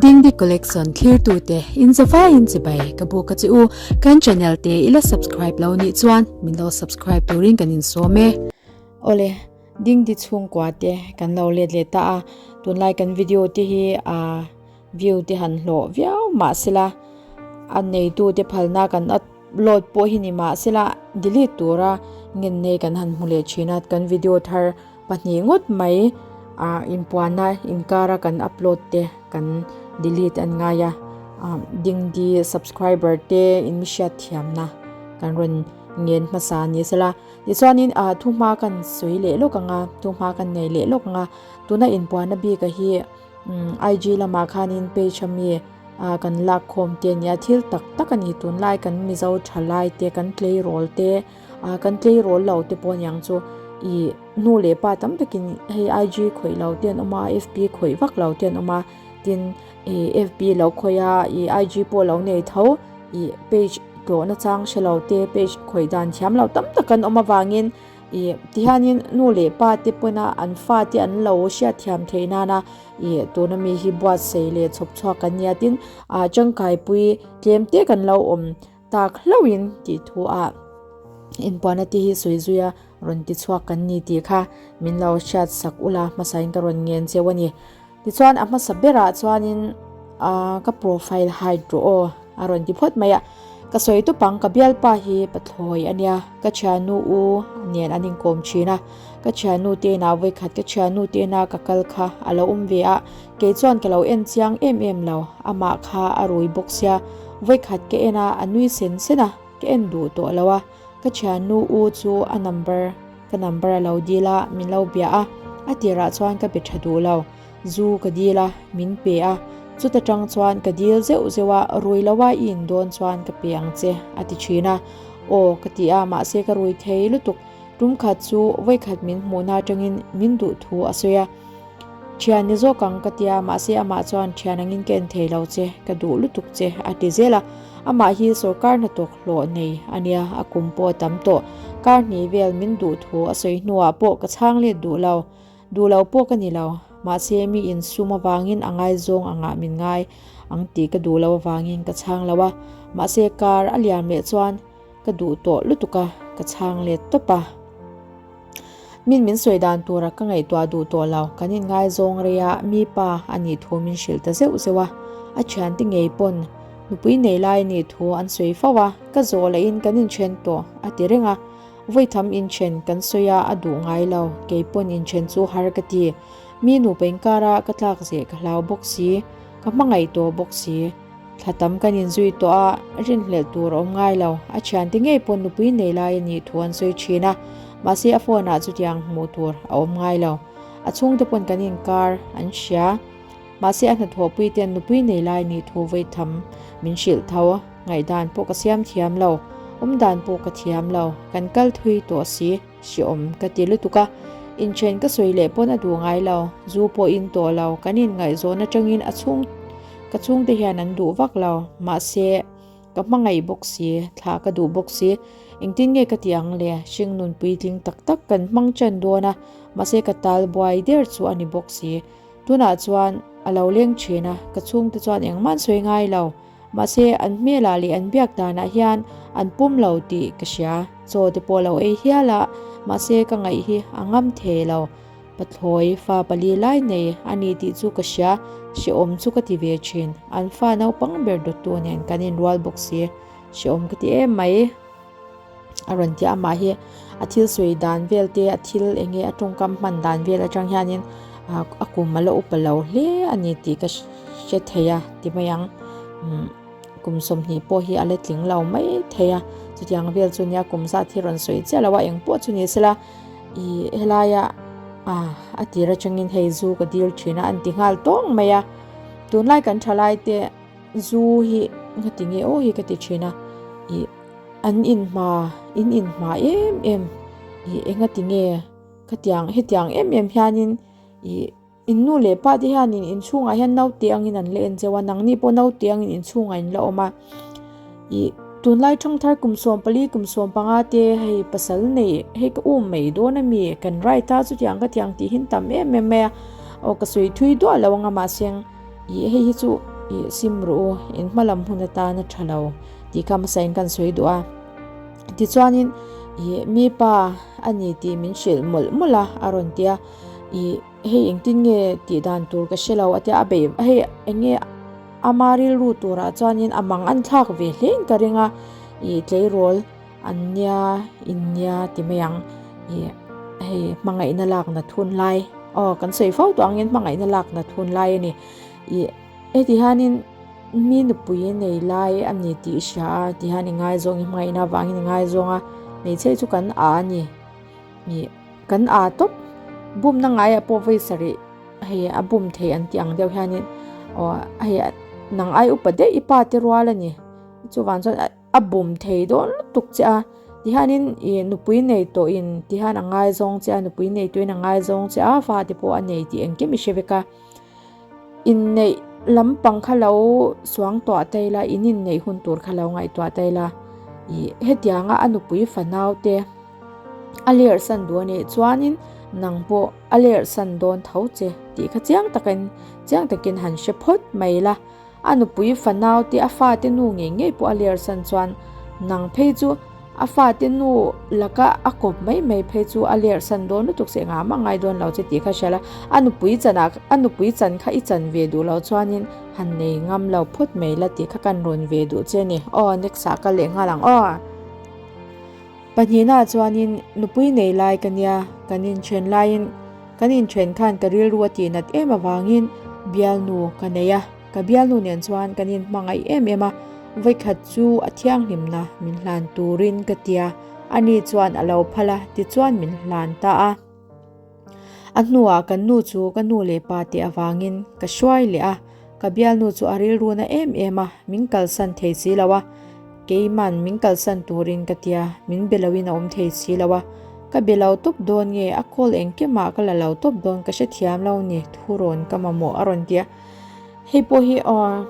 Dingdi Collection thlirtute in zavaiin chibai ka buk a che u. Kan channel te i la subscribe lo nih chuan min lo subscribe turin kan insawm e. Awle, Dingdi chhungkua te kan lo let leh ta a, tunlai kan video te hi aa view te han hlawh viau mahsela a neitu te phalna kan upload pawh hi ni mahsela delete tura ngen nei kan han hmu leh thin a, kan video thar pahnih ngawt mai ah inpuanna inkara kan upload te kan delete an ngai a ah dingdi subscriber te in mi hriat thiamna kan rawn ngen hmasa ni sela tichuanin ah thuhma kan sawi leh lawk ang a thuhma kan nei leh lawk ang a tuna inpuanna bik a hi. IG lamah khanin page a mi ah kan lak khawm te a nia thil tak tak a ni tunlai kan mizo thalai te kan tleirawl te ah kan tleirawl lo te pawh aniang chu ih nu leh pa tam takin hei IG khawih lo te an awm a FB khawih vak lo te an awm a tin ih FB lo khawih a ih IG pawh lo nei tho ih page tlawhna chang hre lo te page khawih dan thiam lo tam tak an awm avangin. Ih tihianin nu leh pa te pawna an fate an lo hriatthiam theih nana ih tuna mi hi buatsaih leh chhawp chhuak kan nia tin ah tangkaipui tlem te kan lo awm tak hlauhin tih thu ah inpuahna te hi sawi zui a rawn ti chhuak kan ni tih kha min lo hriat sak ula hmasain ka rawn ngen cheu a ni. Tichuan a hmasa berah chuanin aaa ka profile hide rawh aw a rawn ti phawt mai a, ka sawi tawp ang ka bialpa hi pathlawi a nia, ka thiannu u nen an inkawm thin a, ka thiannu te inah vawikhat ka thiannu te ina ka kal kha a lo awm ve a, kei chuan ka lo en chiang em em lo, amah kha a rui bawk sia, vawikhat ka en a a nui sen sen a, ka en duh tawh lo a. Ka thiannu u chu a number ka number a lo dil a, min lo bia a, a tirah chuan ka be tha duh lo. Zu ka dil a, min pe a, chuta tang chuan ka dil zeuh zeuh a, rui lo a i in dawn chuan ka pe ang che a ti thin a. Aw ka ti a, mahse ka rui thei lutuk. Tum khat chu vawikhat min hmuhna atangin min duh thu a sawi a. Thian ni zawk ang ka tia, mahse amah chuan thian angin ka en thei lo che, ka duh lutuk che a ti zel a. Amah hi sawrkar hnathawk hlawh nei a nia, a kum pawh a tam tawh. Kar hnih vel min duh thu a sawi hnuah pawh ka chhang let duh lo. Duh lo pawh ka ni lo, mahse mi insum avangin a ngaizawng angah min ngai ang tih ka duh lo avangin ka chhang lo a. Mahse kar a liam leh chuan ka duh tawh lutuk a, ka chhang let tawp a. Min min sawi dan tura ka ngaihtuah duh tawh lo, kan inngaizawng rei a, mi pa a nih thu min hrilh ta zeuh zeuh a, a thiante ngei pawn nupui nei lai a nih thu an sawi fo a, ka zawh lahin kan inthen tawh a ti reng a, vawitham inthen kan sawi a a duh ngai lo, kei pawn inthen chu har ka ti, mi nupa inkara ka tlak zeh ka hlau bawk si, ka hmangaih tawh bawk si. Thla tam kan inzui tawh a, rinhlelh tur a awm ngai lo. A thiante ngei pawh nupui nei lai a nih thu an sawi thin a, mahse a phone ah chutiang hmuh tur a awm ngai lo. A chhungte pawn kan inkar an hria. Mahse a hnathawhpui ten nupui nei lai nih thu vawi tham min hrilh tho. Ngaihdan pawh ka siam thiam lo, awmdan pawh ka thiam lo, kan kal thui tawh si. Hreawm ka ti lutuk a, inthen ka sawi leh pawn a duh ngai lo, zu pawh in tawh lo, kan inngaihzawn atangin a chhung ka chhungte hian an duh vak lo, mahse ka hmangaih bawk si, thlah ka duh bawk si, engtin nge ka tih ang le, hringnun puitling tak tak kan hmang ṭan dawn a, mahse ka tal buai der chu a ni bawk si, tunah chuan a lo leng ṭhin a, ka chhungte chuan engmah an sawi ngai lo. Mahse, an hmelah leh an biak danah hian an pawm lo tih ka hria. Chaw te pawh lo ei hial a, mahse ka ngaih hi a ngam thei lo. Pathlawi fa pali lai nei a ni tih chu ka hria, hrehawm chu ka ti ve thin. An fa naupang ber dawttu nen kan inrual bawk si, hrehawm ka ti em mai. A rawn ti a, amah hi a thil sawi dan vel te, a thil eng nge a tawngkam hman dan vel atang hianin a kum a la upa lo hle a ni tih ka hre thei a ti mai ang. Umm kum 20 pawh hi a la tling lo mai thei a, chutiang vel chu nia kum zat hi rawn sawi chiah lo a, eng pawh chu ni sela ih helaia ah a tir atangin hei zu ka dil thin a an ti nghal tawng mai a, tunlai kan thalai te zu hi nga ti nge aw hi ka ti thin a ih. An inhma, in inhma em em ih enga ti nge khatiang hetiang em em hianin ih in nu leh pa te hianin inchhungah hian naute angin an la en cheu a, nangni pawh naute angin inchhungah in la awm a ih tunlai thangthar kum 14 kum 15 te hei pasal nei hei ka um mai dawn ami kan right a chutiang khatiang tih hi an tam em em mai a aw ka sawi thui duah lo anga mahse ih hei hi chu. Ih sim rawh u, in hma lam hun atana tha lo tih kha hmasa in kan sawi duh a. Tichuanin ih mi pa a ni tih min hrilh mawlh mawlh a a rawn ti a, ih hei engtin nge tih dan tur ka hre lo a tia a beih hei eng nge ama rilru turah chuanin a mang an thlak ve hle in ka ring a, ih tleirawl an nia in nia ti mai ang ih hei hmangaihna lak nat hun lai aw kan sawi fo tawh angin hmangaihna lak nat hun lai a ni. Ih heti hianin mi nupui nei lai a ni tih i hria a ti hian i ngaizawng i hmangaihna avangin i ngaizawng a hmeichhe chu kan a a ni ih kan a tawp bumna ngaiah pawh vawi sarih hei a bum thei an tih ang deuh hianin aw hei nang ai upa daih i pa te rual a ni chuvang chuan A bum thei dawn lutuk che a, tihianin ih nupui nei tawhin tihian a ngaizawng che a, nupui nei tuin a ngaizawng che a, fate pawh a nei tih engkim i hre vek a. Inneih lampang kha lo suang tuah ta ila, in inneih hun tur kha lo ngaihtuah ta ila, ih hetianga a nupui fanau te a lerhsan duh a nih chuanin nang pawh a lerhsan dawn tho che tih kha chiang takin chiang takin han hre phawt mai la. A nupui fanau te a fate nu ngei ngei pawh a lersan chuan nang phei chu a fate nu laka a kawp mai mai phei chu a lersan dawn lutuk se engah mah ngai dawn lo che tih kha hria la, a nupui chanah a nupui chan kha i chan ve duh loh chuanin han nei ngam lo phawt mai la tih kha kan rawn ve duh che a ni. Aw next ah kal leh nghal ang aw. Pahnihnaah chuanin nupui nei lai ka nia, kan inthen laiin kan inthen khan ka rilru a tihnat em avangin bialnu ka nei a, ka bialnu nen chuan kan inhmangaih em em a, vawikhat chu a thianghlimna min hlan turin ka tia, ani chuan a lo phal a, tichuan min hlan ta a. A hnuah kan nu chu ka nu leh pa te avangin ka hruai leh a, ka bialnu chu a rilru na em em a, min kalsan thei si lo a, keiman min kalsan turin ka tia, min be loin a awm thei si lo a, ka be lo tawp dawn nge a call engkimah ka la lo tawp dawn ka hrethiam lo ni, thurawn ka mamawh a rawn ti a, hei pawh hi aw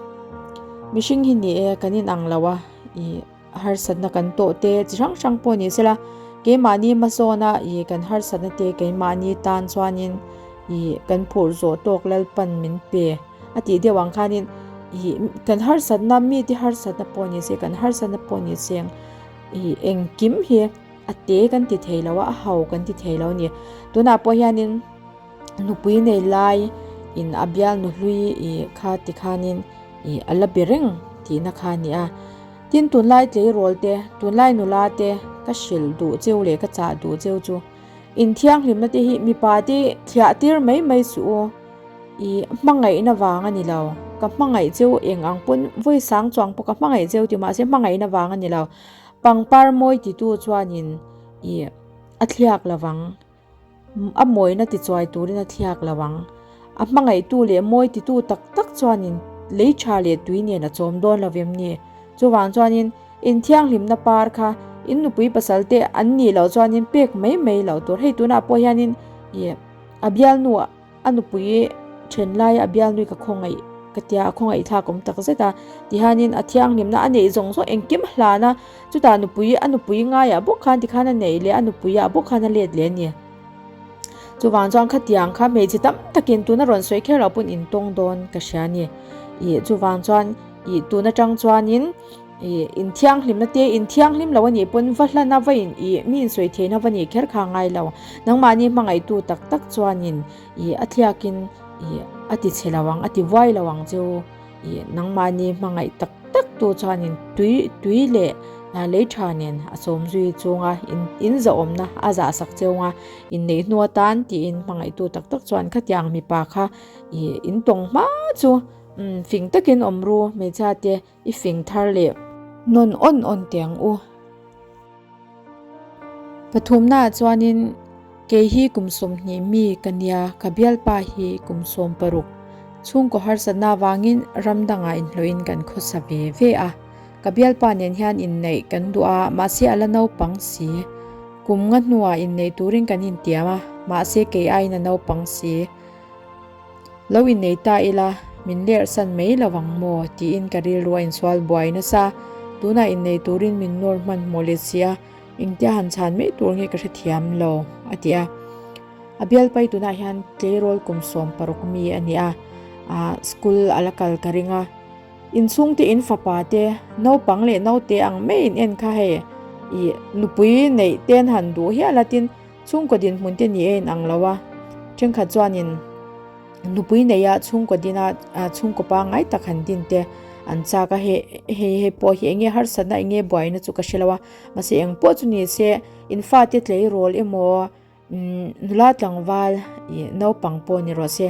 mihring hi ni e kan inang lo a, ih. Harsatna kan tawh te chi hrang hrang pawh ni sela, keimahni hmasawna ih kan harsatna te keimahni tan chuanin ih kan phurh zawh tawk Lalpan min pe a tih deuh ang khanin ih kan harsatna mite harsatna pawh ni se kan harsatna pawh ni se ih engkim hi a te kan ti thei lo a, a ho kan ti thei lo a ni. Tunah pawh hianin nupui nei lai in a bialnu hlui ih kha tikhanin ih a la be reng tihna kha a ni a. Tin tunlai tleirawl te, tunlai nula te ka hrilh duh cheu leh ka chah duh cheu chu inthianghlimna te hi mipa te thliah tir mai mai suh u, ih hmangaihna vang a ni lo, ka hmangaih cheu eng ang pawn vawi sang chuang pawh ka hmangaih cheu ti mahse hmangaihna vang a ni lo, pangpar mawi titu chuanin ih a thliak lovang. A mawina tichuai turin a thliak lo ang. A hmangaihtu leh mawi titu tak tak chuanin lei tha leh tui nen a chawm dawn lo vem ni? Chuvang chuanin inthianghlimna par kha in nupui pasal te an nih loh chuanin pek mai mai loh tur. Hei tunah pawh hianin ih a bialnu A nupui then laia a bialnui ka khawngaih ka tia a khawngaih thlak awm tak zet a tihianin a thianghlimna a neih zawng zawng engkim a hlan a chutah nupui a nupui ngaiah bawk khan tikhan a neih leh a nupuiah bawk khan a let leh a ni chuvang chuan khatiang kha hmeichhe tam takin tuna rawn sawi kher loh pawn intawng dawn ka hria a ni ih chuvang chuan ih tun atang chuanin ih inthianghlimna te inthianghlim lo a nih pawn va hlan a va in ih mi insawi theihna va nih kher kha a ngai lo nangmahni hmangaihtu tak tak chuanin ih a thliakin ih a ti chhe lo ang a ti vuai lo ang cheu ih nangmahni hmangaih tak tak tu chuanin tui tui leh lei tha nen a sawm zui chunga in in zahawmna a zah sak cheu anga inneih hnu atan tiin hmangaihtu tak tak chuan khatiang mipa kha ih in tawng hma chu fing takin awm ru hmeichhia te. I fing thar leh nawn awn awn teh ang u. Pathumnaah chuanin kei hi kum 20 mi ka nia, ka bialpa hi kum 16. Chhungkaw harsatna avangin ram dangah inhlawhin kan khawsa ve ve a. Ka bialpa nen hian inneih kan duh a, mahse a la naupang si. Kum nga hnuah inneih turin kan intiam a, mahse kei aiin a naupang si. Lo innei ta ila, min lerhsan mai lo ang maw? tiin ka rilru a insual buai nasa. Tunah innei turin min nawr hmanhmawh let si a, engtia han chhan mai tur nge ka hrethiam lo, a ti a. A bialpai tunah hian tleirawl kum 16 mi a ni a, school a la kal ka ring a. Inchhungte in fapa te, naupang leh naute ang maiin en kha hei ih nupui neih ten han duh hial a tin chhungkaw dinhmun te ni e in ang lo a. Thenkhat chuanin nupui neia chhungkaw dina chhungkaw pangngai tak han din te an chak a hei hei hei pawh hi enge harsatna enge buaina chu ka hre lo a mahse eng pawh chu ni se in fate tleirawl emaw Umm nula tlangval ih naupang pawh ni rawh se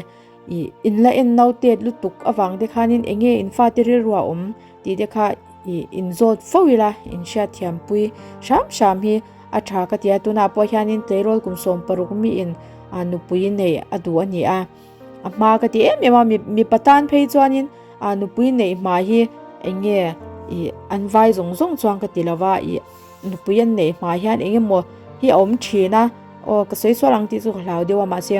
ih in la en nau tet lutuk avang te khanin eng nge in fate rilru a awm tih te kha ih in zawt fo ila in hriatthiam pui hram hram hi a tha ka ti a tunah pawh hianin tleirawl kum 16 miin a nupui neih a duh a ni a a hma ka ti em em a mipa tan phei chuanin a nupui neih hma hi eng nge ih an vai zawng zawng chuan ka ti lo va ih. Nupui an neih hma hian eng emaw hi a awm thin a, aw ka sawi sual ang tih chu ka hlau deuh a mahse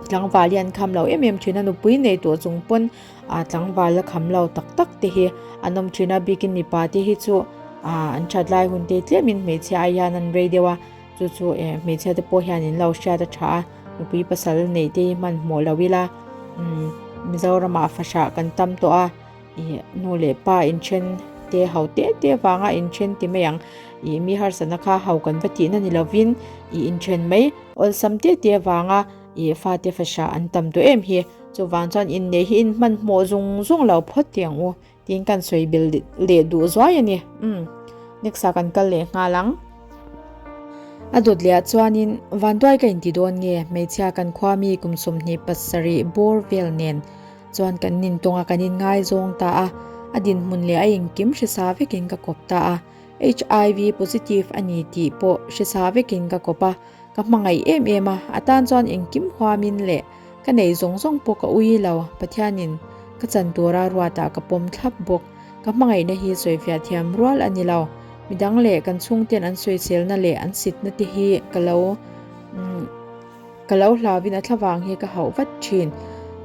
tlangval hi an kham lo em em thin a, nupui nei tawh chung pawn ah tlangval la kham lo tak tak te hi an awm thin a, bikin mipa te hi chu ah an that lai hun te tlemin hmeichhia ai hian an rei deuh a, chu chu eh hmeichhia te pawh hian in lo hriat a tha a, nupui pasal neih te hi hmanhmawh lo ila umm Mizoramah fahrah kan tam tawh a. Ih nu leh pa inthen te ho te te vanga inthen ti mai ang. Ih mi harsatna kha ho kan va tihna ni lovin ih inthen mai awlsam te te vanga ih fate fahrah an tam tawh em hi. Chuvang chuan inneih hi in hmanhmawh zung zung lo phawt teh ang u tiin kan sawi bel leh duh zuai a ni. Umm next ah kan kal leh nghal ang. A dawt leh ah chuanin vanduai ka inti dawn nge hmeichhia kan khua mi kum 27 bawr vel nen Chuan kan nintawng a kan inngaizawng ta a, a dinhmun leh a engkim hresa vekin ka kawp ta a. HIV positive a ni tih pawh hresa vekin ka kawp a, ka hmangaih em em a, a tan chuan engkim huamin leh ka nei zawng zawng pawh ka ui lo, Pathianin ka chan tura ruatah ka pawm thlap bawk, ka hmangaihna hi sawifiah thiam rual a ni lo, midang leh kan chhungten an sawiselna leh an sitna te hi ka lo. Ka lo hlauin a thlavang hi ka hauh vat thin.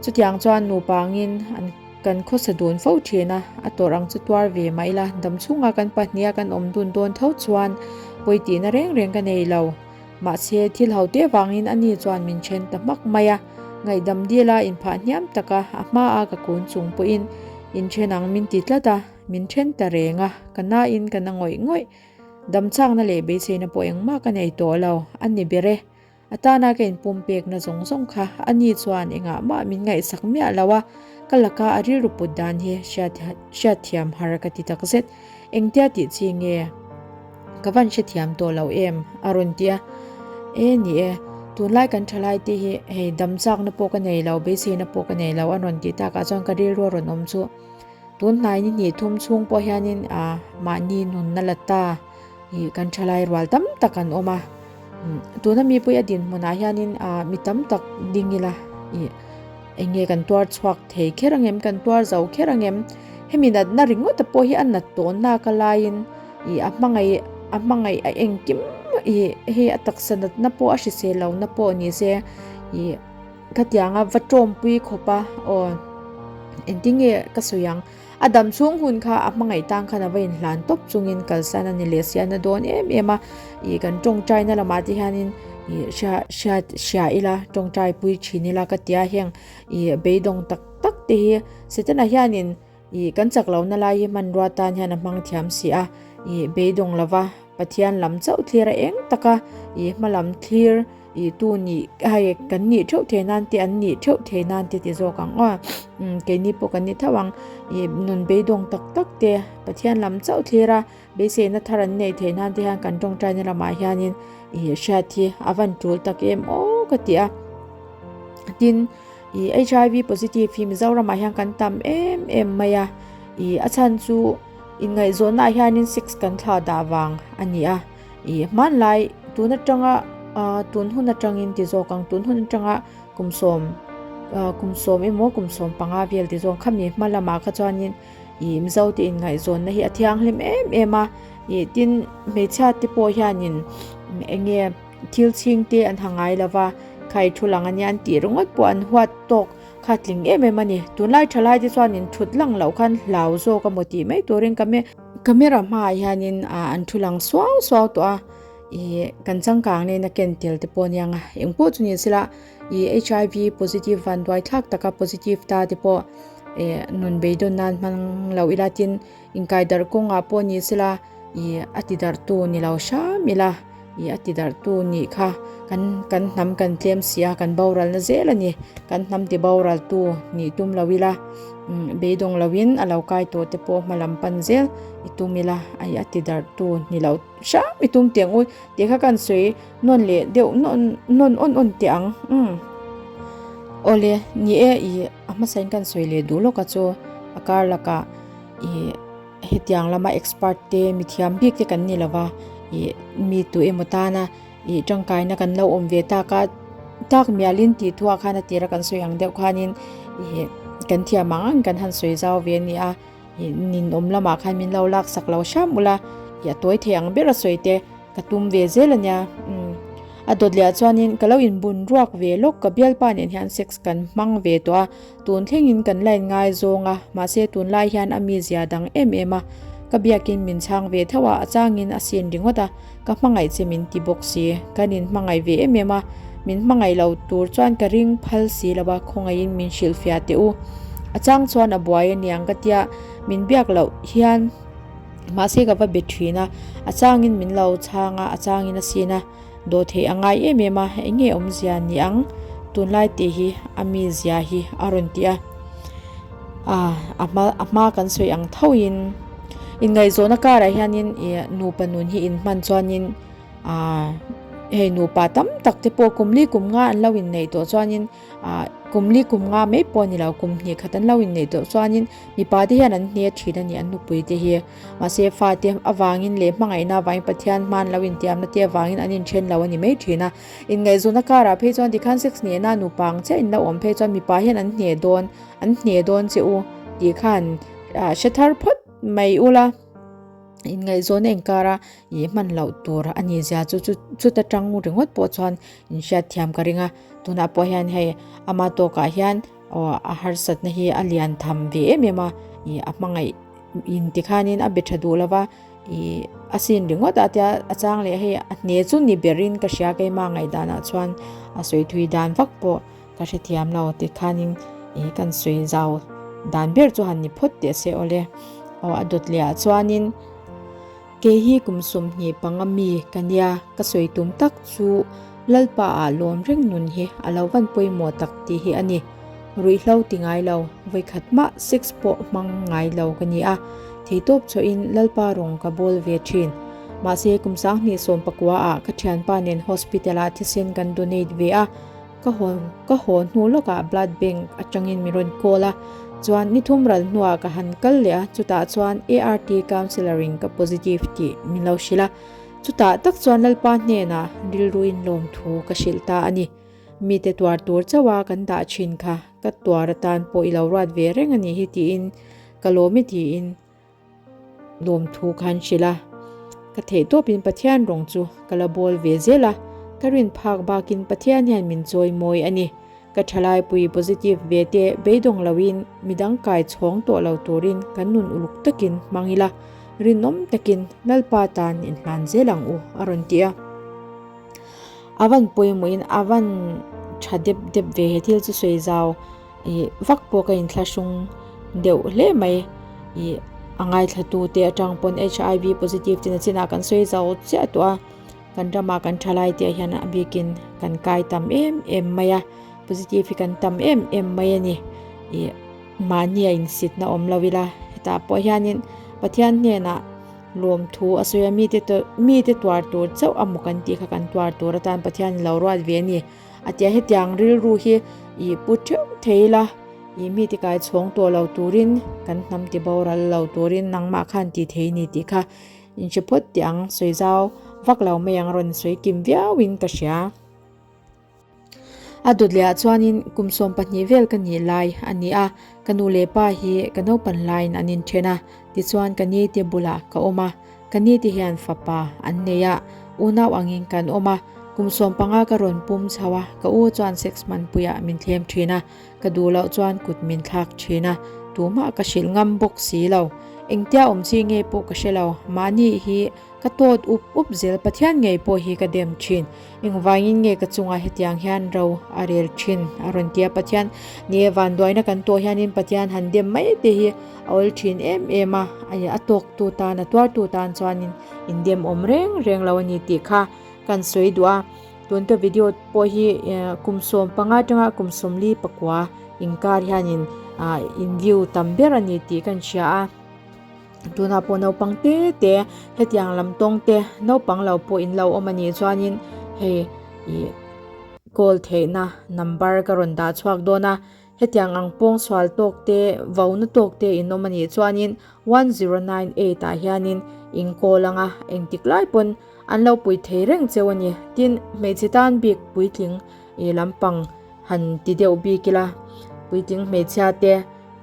Chutiang chuan nupa angin an kan khawsa dun fo thin a, a tawrh ang chu tuar ve mah ila, dam chhunga kan pahniha kan awm dun dawn tho chuan pawi tihna reng reng ka nei lo. Mahse, thil ho te vangin ani chuan min then ta hmak mai a, ngaihdam dila inphah hniam taka a hmaa ka kun chung pawhin inthen ang min ti tlat a, min then ta reng a, ka nain ka na ngawih ngawih. Dam chakna leh beiseina pawh engmah ka nei tawh lo, a ni ber e. A tana ka inpumpekna zawng zawng kha a ni chuan engah mah min ngaihsak miah lo a, ka laka a rilru put dan hi hriatthiam har ka ti takzet. Engtia tih chi nge? Ka van hrethiam tawh lo em? a rawn ti a. E ni e, tunlai kan thalai te hi hei dam chakna pawh ka nei lo, beiseina pawh ka nei lo a rawn tih takah chuan ka rilru a rawn awm chu. Tun hnai ni hnih thum chhung pawh hianin mahni nunna la ta ih kan thalai rual tam tak an awm a, tuna mipui a dinhmunah hianin mi tam tak ding ila ih eng nge kan tuar chhuak thei kher ang em, kan tuar zo kher ang em, hemi natna ringawt pawh hi a nat tawh nak a laiin ih a hmangaih a hmangaih a engkim ih hei a taksa natna pawh a hrisel lohna pawh ni se ih. Khatianga va tawmpui khawp a, aw engtinge ka sawi ang, a dam chhung hun kha a hmangaih tang khan a va inhlan tawp chungin kalsan a ni leh si a na dawn em em a, ih kan tawngtaina lamah te hianin ih hria hriat hria ila tawngtai pui thin ila ka tia heng ih beidawng tak tak te hi Setana hianin Ih, kan chak lohna lai hi hmanrua tan hian a hmang thiam si a, ih, beidawng lova Pathian lam chauh thlir a eng taka ih, hma lam thlir ih tu nih hei kan nih theuh thei nan te an nih theuh thei nan te ti zawk ang aw, umm keini pawh kan ni theuh ang, ih, nun beidawng tak tak te Pathian lam chauh thlir a beiseina thar an neih theih nan te hian kan tawngtaina lamah hianin ih hriat hi a van tul tak em aw ka ti a, tin. Ih HIV positive hi Mizoramah hian kan tam em em mai a, ih a chhan chu inngaihzawnnaah hianin sex kan thlah dah vang a ni a, ih hmanlai tun atanga ah tun hun atangin ti zawk ang tun hun atanga kum sawm ah kum sawm emaw kum sawm panga vel ti zawk khami hma lamah kha chuanin ih Mizo te inngaihzawnna hi a thianghlim em em a, ih tin hmeichhia te pawh hianin eng nge. Thil chhing te an ha ngai lo va, khai thu lang a nia an tih ringawt pawh an huat tawk kha tling em em a ni. Tunlai thalai te chuan in thut lang loh khan hlau zawk a maw tih mai turin camera hmaah hianin an thu lang suau suau tawh a, ih kan changkang nena ken tel te pawh a nia nga. Engpawh chu ni sela ih HIV positive vanduai thlak taka positive ta te pawh. Eh nun beidawn nan hmang lo ila tin inkaidarh kawngah pawh ni sela ih a ti darhtu ni lo hram ila ih a ti darhtu nih kha kan kan hnam kan tlem si a kan boral na zel a ni kan hnam ti boral tu nih tum lo ila umm beidawng lo in a lo kai tawh te pawh hma lam pan zel i tum ila a ti darhtu ni lo hram i tum teh ang u tih kha kan sawi. Nawn leh deuh nawn nawn awn awn teh ang umm. Awle ni e ih a hmasain kan sawi leh duh lawk a chu a kar lakah ih hetiang lama expert te mithiam bik te kan ni lova ih mi tu emaw tana ih tangkaina kan lo awm ve tak a tak mialin tih thuah khan a tira kan sawi ang deuh khanin ih kan thiam ang ang kan han sawi zau ve a ni a ih ninawm lamah khan min lo laksak lo hram ula ih a tawi thei ang ber a sawi te. Ka tum ve zel a nia. Umm. A dawt leh ah chuanin ka lo inbun ruak ve lawk, ka bialpa nen hian sex kan hmang ve tawh a, tun thlengin kan la inngai zawng a, mahse tunlai hian a mizia dang em em a, ka biakin min chhang ve tho a, a changin a sin ringawt a, ka hmangaih che min ti bawk si, kan inhmangaih ve em em a, min hmangaih lo tur chuan ka ring phal si lo a, khawngaihin min hrilhfiah teh u. A chang chuan a buai a niang ka tia, min biak loh hian. Mahse ka va be thin a, a changin min lo chhang a, a changin a sin a, dawh theih a ngai em em a, eng nge awmzia ni ang tunlai tih hi a mizia hi a rawn ti a. Ah a hma a hma kan sawi ang thoin inngaihzawhna karah hianin ih nupa nun hi inhman chuanin ah hei nupa tam tak te pawh kum li kum nga an lo inneih tawh chuanin Ah kum li kum nga mai pawh a ni lo, kum hnih khat an lo inneih tawh chuanin mipa te hian an hne thin a ni an nupui te hi. Mahse fate avangin leh hmangaihna avangin Pathian hma an lo intiamna te avangin an inthen lo a ni mai thin a. Inngaihzawnna karah phei chuan tikhan sex nena nupa ang chiah in lo awm phei chuan mipa hian an hne dawn an hne dawn che u tih khan hre thar phawt mai ula. Inngaihzawnna inkara ih hman loh tur a ni zia chu chu chuta tang ringawt pawh chuan inhriatthiam ka ring a. Tunah pawh hian hei ama tawkah hian aw a harsatna hi a lian tham ve em em a ih a hmangaih in tikhanin a be tha duh lova ih a sin ringawt a tia a chang leh hei a hne chu ni berin ka hria keima ngaihdanah chuan a sawi thui dan vak pawh ka hrethiam lo tikhanin ih kan sawi zau dan ber chu han ni phawt teh se awle aw a dawt leh ah chuanin. Kei hi kum 25 mi ka nia, ka sawi tum tak chu Lalpa ah lawm reng nun hi a lo van pawimawh tak tih hi a ni. Ruihhlo ti ngai lo, vawikhat mah sex pawh hmang ngai lo ka ni a, theitawp chawhin Lalpa rawng ka bawl ve thin. Mahse kum 2019 ah ka thianpa nen hospital ah thisen kan donate ve a, Ka haw ka haw hnu lawkah blood bank atangin min rawn call a, chuan ni thum ral hnuah ka han kal leh a, chutah chuan ART counsellor in ka positive tih min lo hrilh a, chutah tak chuan Lalpa hnenah rilruin lawmthu ka hrilh ta a ni. Mite tuar tur chauh a kan dah thin kha ka tuar atan pawh i lo ruat ve reng a nih hi tiin ka lawm i tiin Lawmthu khan hrilh a, ka theih tawpin Pathian rawng chu ka la bawl ve zel a, ka rin phak bakin Pathian hian min chawi mawi a ni. Ka thalaipui positive ve te beidawng loin midang kai chhawng tawh lo turin kan nun uluk takin hmang ila, rinawm takin Lalpa tan inhlan zel ang u a rawn ti a. A van pawimawhin a van tha dep dep ve he thil chu sawi zau. Ih vak pawh ka inthlahrung deuh hle mai ih a ngaithla tu te atang pawn HIV positive te nachinah kan sawi zau chiah tawh a kan ramah kan thalai te ah hian a bikin kan kai tam em em mai a positive hi kan tam em em mai a ni ih mahni a insitna awm lo ila hetah pawh hianin Pathian hnenah lawmthu a sawi a mite mite tuar tur chauh a maw kan tih kha kan tuar tur atan Pathian in lo ruat ve a ni. A tia hetiang rilru hi ih pu theuh thei ila, ih mi ti kai chhawng tawh lo turin kan hnam ti boral lo turin nangmah khan ti thei ni tih kha in hre phawt teh ang, sawi zau vak lo mai ang rawn sawi kim viauin ka hria. A dawt leh ah chuanin kum 12 vel ka nih lai a ni a, ka nu leh pa hi ka naupan laiin an inthen a, tichuan ka ni te bulah ka awm a, Ka ni te hian fapa an nei a, unau angin kan awm a, kum 15 ka rawn pum chho a, ka u chuan sex hmanpuiah min thlem thin a, ka duh loh chuan kut min thlak thin a, tumah ka hrilh ngam bawk si lo. Engtia awm chi nge pawh ka hre lo, mahni hi ka. Ka tawt up up zel Pathian ngei pawh hi ka dem thin. Engvangin nge ka chungah hetiang hian ro a rel thin? A rawn ti a. Pathian ni e, vanduaina kan tawh hianin Pathian han dem mai te hi a awl thin em em a, a tawktu tan, a tuartu tan chuanin indem awm reng reng lo a ni tih kha kan sawi duh a. Tun ka video pawh hi kum 15 atanga kum 44 inkar hianin in view tam ber a ni tih kan hria a. Tunah pawh naupang te te hetiang lam tawng te naupang lo pawh in lo awm a nih chuanin hei ih call theihna number ka rawn dah chhuak dawn a hetiang ang pawng sual tawk te vauna tawk te in awm a nih chuanin 1098 ah hianin in call anga engtik lai pawn an lo pui thei reng cheu a ni tin hmeichhe tan bik puitling ih lampang han ti deuh bik ila puitling hmeichhia te.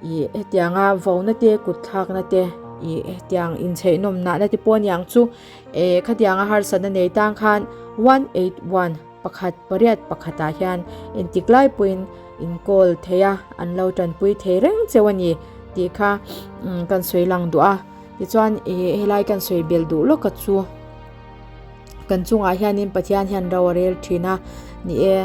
Ih hetianga vauna te kut thlakna te ih hetiang inchheihnawm nahna te pawh aniang chu eh khatianga harsatna nei tang khan 181 pakhat pariat pakhatah hian entik lai pawhin in call thei a an lo tanpui thei reng cheu a ni tih kha kan sawi lang duh a tichuan ih helai kan sawi bel duh lawk a chu. Kan chungah hianin Pathian hian ro a rel thin a, ni e,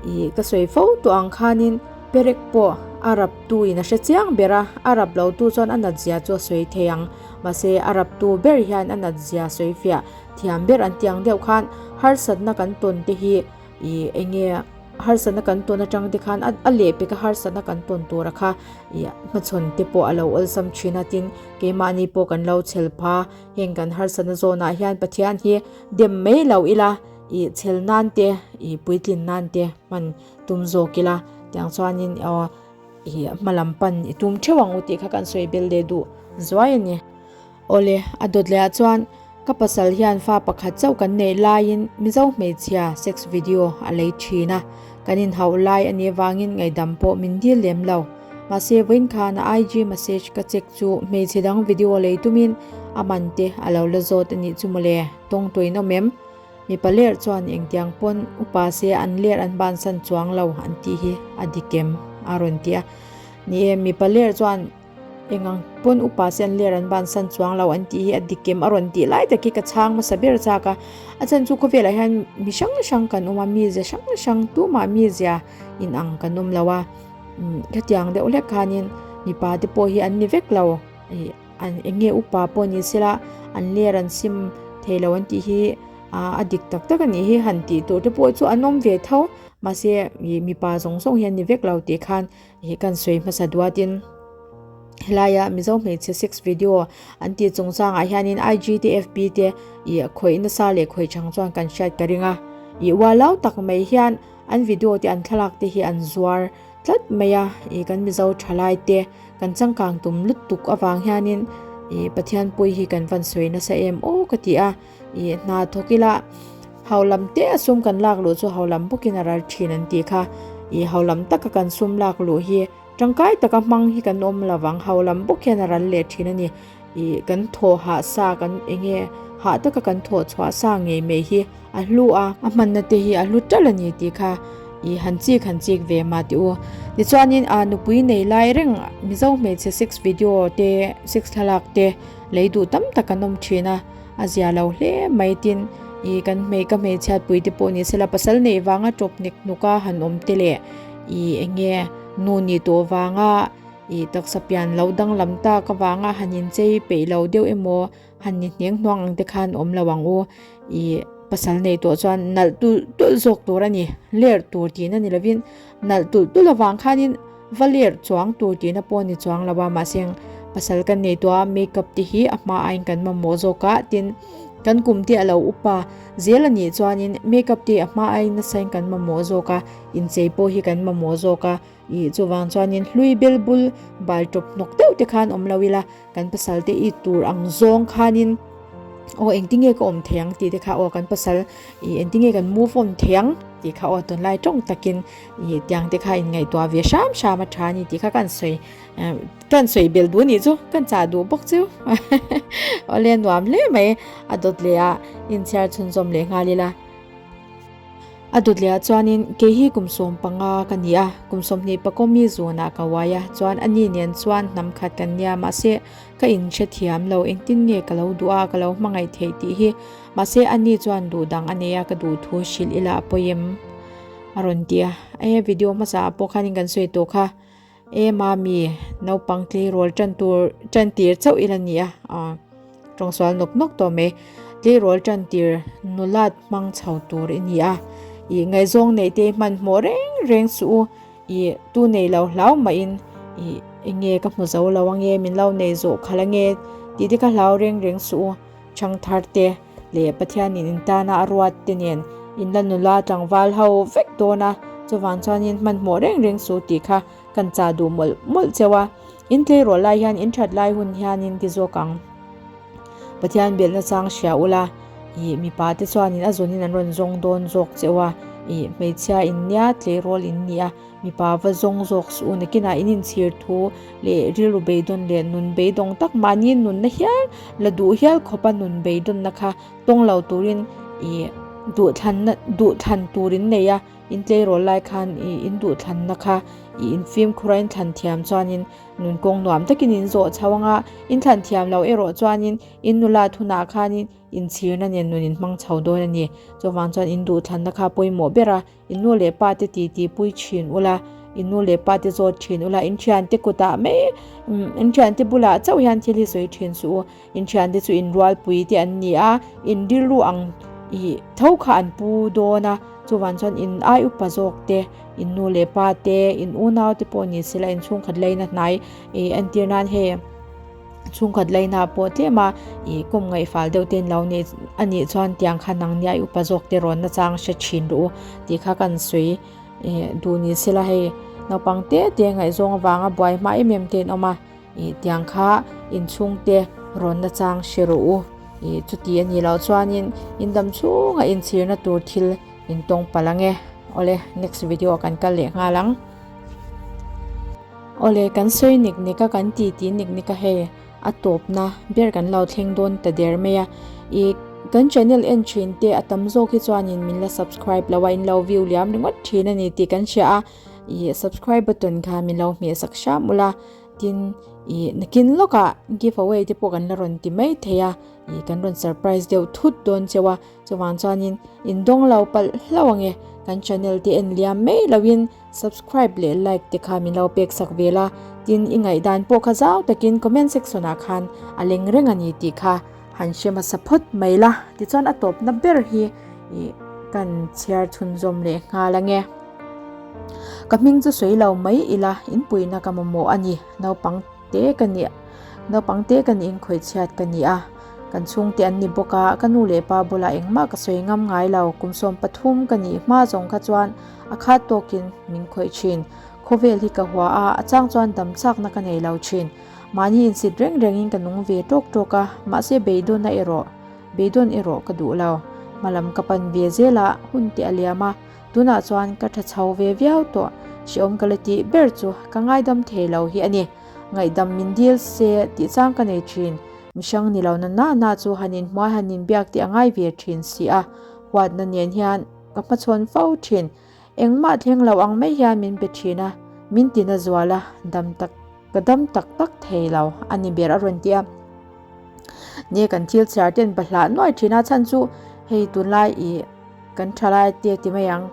ih ka sawi fo tawh ang khanin perek pawh a raptu in a hre chiang ber a, a rap lo tu chuan a nat zia chu a sawi thei ang, mahse a raptu ber hian a nat zia sawi fiah thiam ber an tiang deuh khan harsatna kan tawn te hi ih eng nge harsatna kan tawn atang te khan a lehpek a harsatna kan tawn tura kha ih hmachhawn te pawh a lo awlsam thin a tin keimahni pawh kan lo chhel pha. Heng kan harsatna zawnah hian Pathian hi dem mai lo ila, ih chhel nan te, ih puitlin nan te hman tum zawk ila, tiang chuanin aw ih hma lam pan i tum theuh ang u tih kha kan sawi bel leh duh zuai a ni. Awle, a dawt leh ah chuan ka pasal hian fa pakhat chauh kan neih laiin Mizo hmeichhia sex video a lei thin a, Kan inhauh lai a nih avangin ngaihdam pawh min dil lem lo. Mahse vawiin khan a IG message ka check chu hmeichhe dang video lei tumin a man te a lo la zawt a nih chu mawle. Tawng tuin awm em? Mipa ler chuan engtiang pawn upa se an ler an bansan chuang lo an tih hi a dik em? A rawn ti a. Ni e, mipa ler chuan Engang pawn upa se an ler an bansan chuang lo an tih hi a dik em a rawn tih lai tak hi ka chhang hmasa ber chak a, a chhan chu khawvelah hian mi hrang hrang kan awm a, mizia hrang hrang tumah mizia in ang kan awm lo a, khatiang deuh hlek khanin mipa te pawh hi an ni vek lo ih an eng nge upa pawh ni sela an ler an sim thei lo an tih hi a dik tak tak a nih hi han tih tur te pawh chu an awm ve tho mahse ih mipa zawng zawng hi an ni vek lo tih khan. Hi kan sawi hmasa duatin helaia Mizo hmeichhe sex video an tih chungchangah hianin IG te FB te ih khawih nasa leh khawih chang chuan kan hriat ka ring a, ih ualau tak mai hian an video te an thlalak te hi an zuar tlat mai a, ih kan Mizo thalai te kan changkang tum lutuk avang hianin ih Pathian pui hi kan van sawi nasa em aw ka ti a. Ih hna thawk ila hau lam te a sum kan lak luh chu hau lam bawkin a ral thin an tih kha. Ih hau lam taka kan sum lak luh hi tangkai taka hmang hi kan awm lo vang hau lam bawk hian a ral leh thin a ni. Ih kan thaw hah sa kan eng nge hah taka kan thawh chhuah sa ngei mai hi a hlu a, a hmanna te hi a hlu tal a ni tih kha ih han chik han chik ve mah tih u. Tichuanin ah nupui nei lai reng Mizo hmeichhe sex video te sex thlalak te lei duh tam tak an awm thin a. A zia lo hle mai tin ih kan hmei ka hmeichhiat pui te pawh ni sela pasal neih vanga tawp nek hnuk a han awm te leh ih eng nge nu nih tawh vanga ih taksa pian lo danglam tak avanga han inchei peih lo deuh emaw han ni hneng hnuang ang te khan awm lo ang u ih pasal neih tawh chuan nalh tulh tulh zawk tur a ni ler tur tihna ni lovin nalh tulh tulh avang khanin. Va ler chuang tur tihna pawh ni chuang lo a, mahse pasal kan nei tawh a, makeup te hi a hma aiin kan mamawh zawk a, tin kan kum te a lo upa zel a nih chuanin makeup te a hma aiin nasa in kan mamawh zawk a, inchei pawh hi kan mamawh zawk a, ih chuvang chuanin hlui bel bul bal tawp hnawk deuh te khan awm lo ila kan pasal te i tur ang zawng khanin aw engtinge ka awm thei ang tih te kha aw kan pasal ih engtinge kan move on thei ang tih kha aw tunlai tawng takin ih tiang te kha in ngaihtuah ve hram hram a tha a ni tih kha kan sawi eh kan sawi bel duh a nih chu kan chah duh bawk chu awle nuam hle mai a dawt leh a inchhiar chhunzawm leh nghal ila. A dawtliah chuanin kei hi kum 15 ka ni a, kum 20 pakawmi zunah ka uai a, chuan ani nen chuan hnam khat kan nia mahse ka inhrethiam lo engtin nge ka lo duh a, ka lo hmangaih theih tih hi mahse ani chuan duh dang a nei a ka duh thu hrilh ila a pawi em? A rawn ti a, e video hmasa ah pawh khanin kan sawi tawh kha. E mami, naupang tleirawl tan tur tan tir chauh ila ni a, ah tawngsual nawk nawk tawh mai. Tleirawl tan tir nulat hmang chho tur i ni a, ih ngaihzawng neih te hmanhmawh reng reng suh u, ih tu nei lo hlau mahin ih eng nge ka hmu zo lo ange min lo nei zawh khalh ange tih te kha hlau reng reng suh u. Thangthar te leh Pathianin in tana a ruat te nen in la nula tlangval ho vek dawn a, chuvang chuanin hmanhmawh reng reng suh tih kha kan chah duh mawlh mawlh cheu a, in tleirawl lai hian in that lai hun hianin ti zawk ang. Pathian belhna chang hria ula, ih mipa te chuanin a zawnin an rawn zawng dawn zawk cheu a, ih hmeichhia in nia tleirawl in ni a, Mipa va zawng zawk suh u, nakinah in inchhir thu leh rilru beidawn leh nun beidawng tak mahni nunna hial la duh hial khawpa nun beidawnna kha tawng lo turin ih duhthlanna duhthlan tur in nei a, in tleirawl lai khan ih in duhthlanna kha ih in fimkhur a in thlan thiam chuanin nun kawng nuam takin in zawh chho anga in thlan thiam lo erawh chuanin in nula thunah khanin inchhirna nen nun in hmang chho dawn a ni. Chuvang chuan in duhthlanna kha pawimawh ber a. In nu leh pa te titi pui thin ula, in nu leh pa te zawt thin ula, in thiante kutah mai, in thiante bulah chauh hian thil hi sawi thin suh u. In thiante chu in rualpui te an ni a, in rilru ang ih tho kha an pu dawn a, chuvang chuan in ai upa zawk te, in nu leh pa te, in unau te pawh ni sela in chhungkhat laina hnai ih entir nan hei. Chhungkhat laina pawh tlem a, ih kum ngaihfal deuh te lo ni a nih chuan tiang kha nang nia i upa zawk te rawn nachang hre thin rawh u tih kha kan sawi ih duh ni sela hei naupang te te ngaihzawng avanga buai hma em em te an awm a, ih tiang kha inchhung te rawn nachang hre rawh u ih chuti a nih loh chuanin in dam chhunga inchhirna tur thil in tawng palh ang e. Awle next video ah kan kal leh nghal ang. Awle, kan sawi nek nek a, kan ti ti nek nek a hei, a tawpna ber kan lo thleng dawn ta der mai a. Ih, kan channel en thin te a tam zawk hi chuanin min la subscribe lo a, in lo view liam ringawt thin a ni tih kan hria a. Ih, subscribe button kha min lo hmeh sak hram ula, tin, ih, nakin lawkah give away te pawh kan la rawn ti mai thei a, ih, kan rawn surprise deuh thut dawn cheu a, chuvang chuanin in dawng lo palh hlauh ang e, kan channel te en liam mai loin. Subscribe leh like te kha min lo pek sak vel a, tin i ngaihdan pawh kha zau takin comment section ah khan a leng reng a ni tih kha han hre hmasa phawt mai la, tichuan a tawpna ber hi ih kan chhiar chhunzawm leh nghal ange. Ka hming chu sawi lo mai ila inpuina ka mamawh a ni, naupang. Te ka nih, naupang te ka nih inkhawih chhiat ka ni a, kan chhungte an ni bawk a, ka nu leh pa bulah engmah ka sawi ngam ngai lo, kum 13 ka nih hma zawng kha chuan a khat tawkin min khawih thin. Khawvel hi ka hua a, a chang chuan dam chakna ka nei lo thin. Mahni insit reng rengin ka nung ve tawk tawk a, mahse beidawnna erawh, beidawn erawh ka duh lo. Hmalam ka pan ve zel a, hun te a liam a, Tunah chuan ka tha chho ve viau tawh, hrehawm ka la tih ber chu ka ngaidam thei lo hi a ni. Ngaihdam min dil se tih chang ka nei thin. Mihrang ni lo na na na chu han inhmuai han inbiak tih a ngai ve thin si a, huatna nen hian ka hmachhawn fo thin. Engmah thleng lo ang mai hian min pe thin a, min tina zual a, dam tak ka dam tak tak thei lo a ni ber a rawn ti a. Ni kan thil chhiar ten bahlah nuai thin a chhan chu hei tunlai ih Kan thalai te ti mai ang.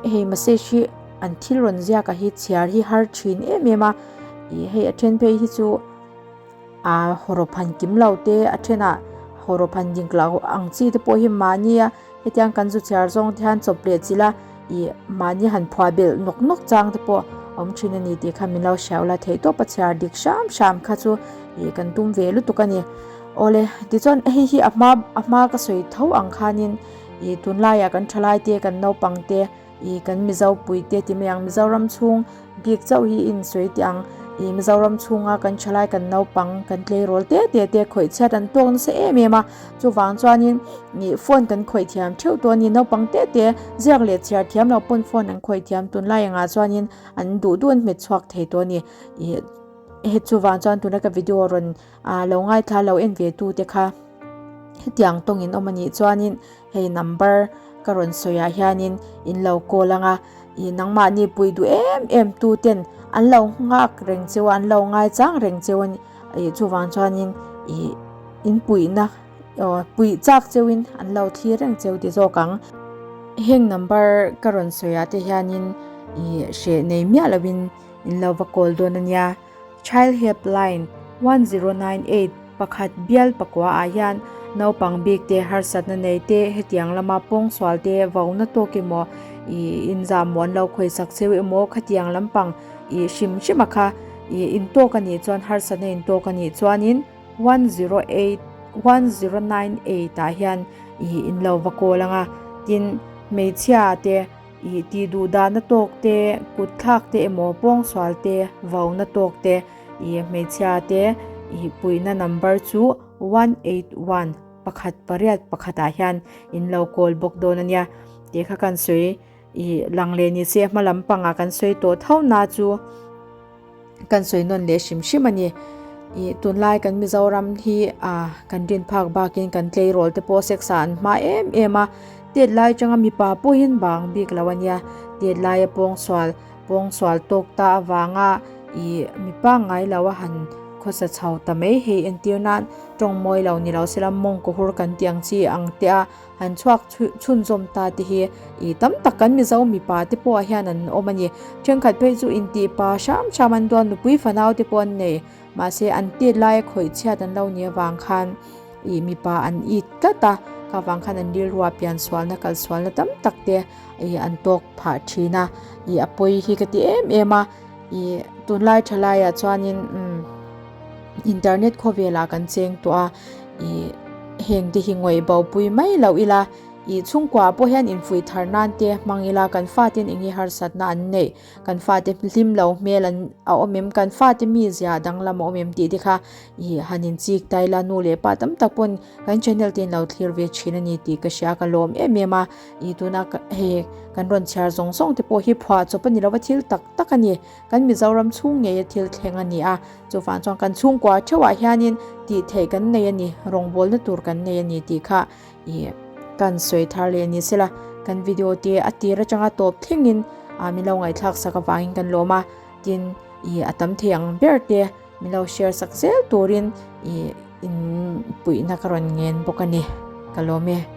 Hei message hi an thil rawn ziak ah hi chhiar hi har thin em em a. Ih hei a then phei hi chu aa hawrawp han kim lo te a thenah hawrawp han ding lo ang chi te pawh hi mahni a hetiang kan zu chhiar zawng te hian chawp leh chilh a ih mahni han phuah belh nawk nawk chang te pawh a awm thin a ni tih kha min lo hriau la theihtawp a chhiar dik hram hram kha chu ih kan tum ve lutuk a ni. Awle tichuan hei hi a hma a hma ka sawi tho ang khanin Ih tunlaiah kan thalai te kan naupang te ih kan Mizo pui te ti mai ang Mizoram chhung bik chauh hi in sawi teh ang ih Mizoram chhunga kan thalai kan naupang kan tleirawl te te te khawih chhiat an tawk nasa em em a chuvang chuanin ih phone kan khawih thiam theuh tawh a ni naupang te te ziak leh chhiar thiam loh pawn phone an khawih thiam tunlai angah chuanin an duh duh an hmet chhuak thei tawh a ni ih he chuvang chuan tuna ka video rawn Ah lo ngaithla lo en ve tu te kha hetiang tawngin awm a nih chuanin hei number. ka rawn sawi ah hianin in lo call ang a, ih nangmahni pui duh em em tu ten an lo nghak reng cheu a, an lo ngaichang reng cheu a ni, ih chuvang chuanin ih in puihna aw puih chak cheuin an lo thlir reng cheu ti zawk ang. Heng number ka rawn sawi ah te hianin ih hreh nei miah lovin in lo va call dawn a nia. Child Helpline 1098 pakhat bial pakua ah hian naupang bik te harsatna nei te hetiang lama pawngsual te vauna tawk emaw ih inzahmawh an lo khawisak cheu emaw khatiang lampang ih hrim hrim a kha ih intawk a nih chuan harsatna intawk a nih chuanin 108 1098 ah hian ih in lo va kawl ang a tin hmeichhia te Ih tih duh dahna tawk te, kut thlak te emaw pawngsual te, vauna tawk te, ih hmeichhia te ih puihna number chu 181 pakhat pariat pakhatah hian in lo call bawk dawn a nia. Tih kha kan sawi ih lang leh ni se hma lampangah kan sawi tawh tho na chu. Kan sawi nawn leh hrim hrim a ni. Ih tunlai kan Mizoram hi ah kan rin phak bakin kan tleirawl te pawh sex ah an hma em em a. Tet lai atanga mipa pawhin bang bik lo a nia. Tet laia pawngsual pawngsual tawk ta avanga ih mipa ngai lo a han khawsa chho ta mai hei entir nan tawng mawi lo ni lo sela mawngkaw hur kan tih ang chi ang te a. Han chhuak chhunzawm ta te hi ih tam tak kan Mizo mipa te pawh ah hian an awm a ni. Thenkhat phei chu intih pa hram hram an duan nupui fanau te pawh an nei. Mahse an tet laia khawih chhiat an lo nih avang khan ih mipa an it tlat a, kha vang khan an rilrua pian sualna kal sualna tam tak te ih an tawk phah thin a. Ih a pawi hi ka ti em em a, ih tunlai thalaiah chuanin umm. Internet khawvelah kan cheng tawh a, ih heng te hi ngawih bo pui mai loh ila, ih chhungkua pawh hian infuih thar nan te hmang ila kan fate eng nge harsatna an neih, kan fate hlim lo hmel an a awm em, kan fate mizia danglam a awm em tih te kha ih han inchik ta ila nu leh pa tam tak pawn kan channel te in lo thlir ve thin a ni tih ka hria ka lawm em em a, ih tuna hei kan rawn chhiar zawng zawng te pawh hi phuah chawp a ni lo va thil tak tak a ni. Kan Mizoram chhung ngeia thil thleng a ni a, chuvang chuan kan chhungkua theuhah hianin tih theih kan nei a ni, rawngbawlna tur kan nei a ni tih kha ih kan sawi thar leh ni sela, kan video te a tir atanga tawp thlengin ah min lo ngaihthlak sak avangin kan lawm a, tin ih a tam thei ang ber te min lo share sak zel turin ih in puihna ka rawn ngen bawk a ni, ka lawm e.